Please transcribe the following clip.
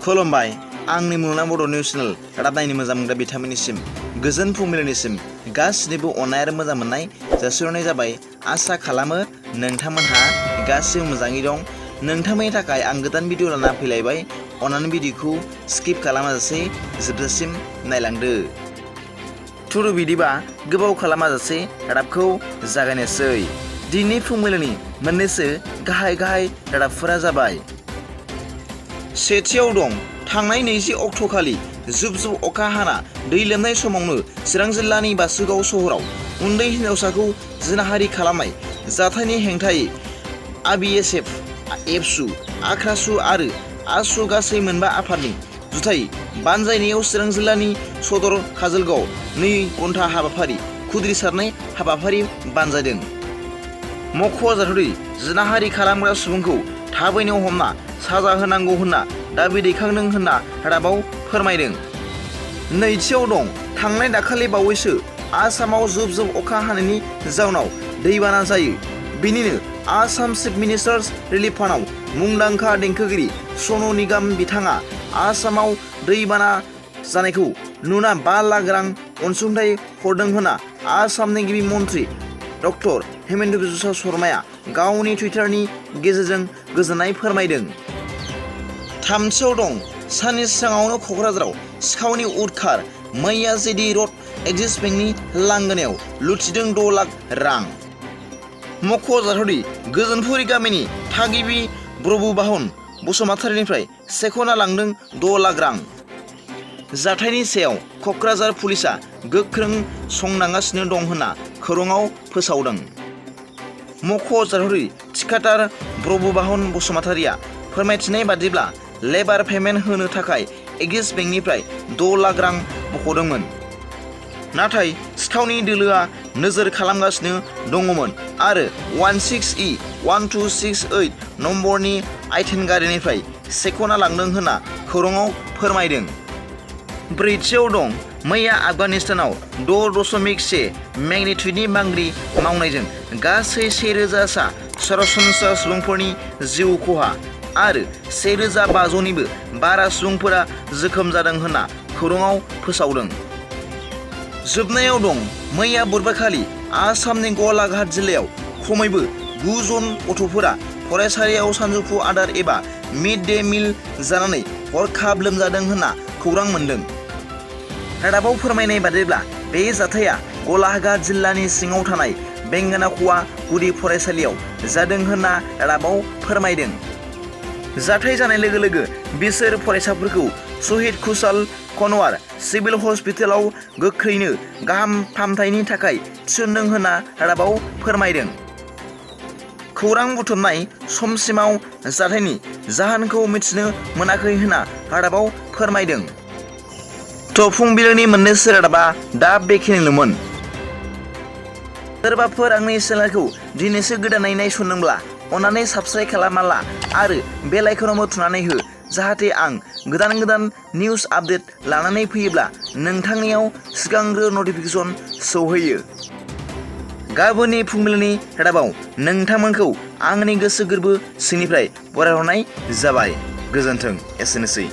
खुलुमबाय आंनि मुलुगनां बड' निउस चेनेल रादाब नायनो मोजां मोनग्रा बिथांमोननिसिम गोजोन फुंबिलिनिसिम गासिनिबो अननाय आरो मोजां मोननाय जासिहरनाय जाबाय। आसा खालामो नोंथांमोनहा गासिबो मोजाङै दं। नोंथांमोननि थाखाय आं गोदान भिडिअ लाना फैलायबाय। अन्नानै भिडिअखौ स्किप खालामाजासे जोबजासिम नायलांदो। थुरु बिदिबा गोबाव खालामाजासे रादाबखौ जागायनोसै। दिनै फुंबिलिनि मोननैसो गाहाय रादाबफोरा जाबाय। सेथियाव दं थांनाय 20 अक्ट'खालि जुब अखा हाना दै लोमनाय समावनो चिरां जिल्लानि बासुगाव सहराव उन्दै हिन्जावसाखौ जिनाहारि खालामनाय जाथायनि हेंथायै ABSF, एबसु, आख्रासु आरो आसु गासै मोनबा आफादनि जुथाइ बानजायनायाव चिरां जिल्लानि सदर काजलगाव 2 घन्टा हाबाफारि खुद्रिसारनाय हाबाफारि बानजायदों। मख'जाथावदि जिनाहारि खालामग्रा सुबुंखौ थाबैनो हमना साजा होनांगौ होनना दाबि दैखांदों होनना रादाबाव फोरमायदों। नैथियाव दं थांनाय दाखालि बावैसो आसामाव जुब अखा हानायनि जाउनाव दैबाना जायो। बिनिनो आसाम चिफ मिनिस्टार्स रिलिफ फान्डआव मुंदांखा देंखोगिरि सनु निगम बिथाङा आसामाव दैबाना जानायखौ नुना 5 लाख रां अनसुंथाइ हरदों होनना आसामनि गिबि मन्थ्रि डक्टर हेमेन्त बिश्व शर्माया गावनि टुइटारनि गेजेरजों गोजोननाय फोरमायदों। थामथियाव दं साननि सिगाङावनो क'क्राझाराव सिखावनि उदखार मैया जेडि रड एक्सिस बेंकनि लांगोनायाव लुथिदों 6 लाख रां। मख'जाथावदि गोजोनपुरि गामिनि थागिबि बोरो बसुमतारीनिफ्राय सेख'ना लांदों 6 लाख रां। जाथायनि सायाव क'क्राझार पुलिसआ गोख्रों संदांगासिनो दं होनना खौराङाव फोसावदों। मख'जाथावदि थिखादार बोरो बसुमतारीया फोरमायथिनाय बादिब्ला लेबार पेमेन्ट होनो थाखाय एक्सिस बेंकनिफ्राय 6 लाख रां बख'दोंमोन। नाथाय सिखावनि दोलोआ नोजोर खालामगासिनो दङमोन आरो 16E1268 नम्बरनि आइटेन गारिनिफ्राय सेख'ना लांदों होनना खौराङाव फोरमायदों। ब्रैथियाव दं मैया आफगानिस्तानाव 6.1 मेगनिट्युडनि बांग्रि मावनायजों गासै 1000 सा सरासनस्रा सुबुंफोरनि जिउ खहा आरो 1500निबो बारा सुबुंफोरा जोखोम जादों होनना खौराङाव फोसावदों। जोबनायाव दं मैया बुधबारखालि आसामनि गलाघाट जिल्लायाव खमैबो 9 जन गथ'फोरा फरायसालियाव सानजौफु आदार एबा मिड डे मिल जानानै हरखाब लोमजादों होनना खौरां मोन्दों। रादाबाव फोरमायनाय बादिब्ला बे जाथाया गलाघाट जिल्लानि सिङाव थानाय बेंगानाख'वा गुदि फरायसालियाव जादों होनना रादाबाव फोरमायदों। जाथाय जानाय लोगो लोगो बिसोर फरायसाफोरखौ शहीद खुशाल कनवार सिभिल हस्पिटालाव गोख्रैनो गाहाम फाहामथायनि थाखाय थिसनदों होनना रादाबाव फोरमायदों। खौरां बुथुमनाय समसिमाव जाथायनि जाहोनखौ मिथिनो मोनाखै होनना रादाबाव फोरमायदों। फुंबिलिनि मोननैसो रादाबा दा बेखिनिल'मोन। सोरबाफोर आंनि चेनेलखौ दिनैसो गोदानै नायसनदोंब्ला अन्नानै साबस्क्राइब खालामना ला आरो बेल आइकनावबो थुनानै हो, जाहाथे आं गोदान निउस आपडेट लानानै फैयोब्ला नोंथांनियाव सिगांग्रो नटिफिकेसन सौहैयो। गाबोननि फुंबिलिनि रादाबाव नोंथांमोनखौ आंनि गोसो गोरबो सिंनिफ्राय बरायहरनाय जाबाय। गोजोन्थों। एसेनोसै।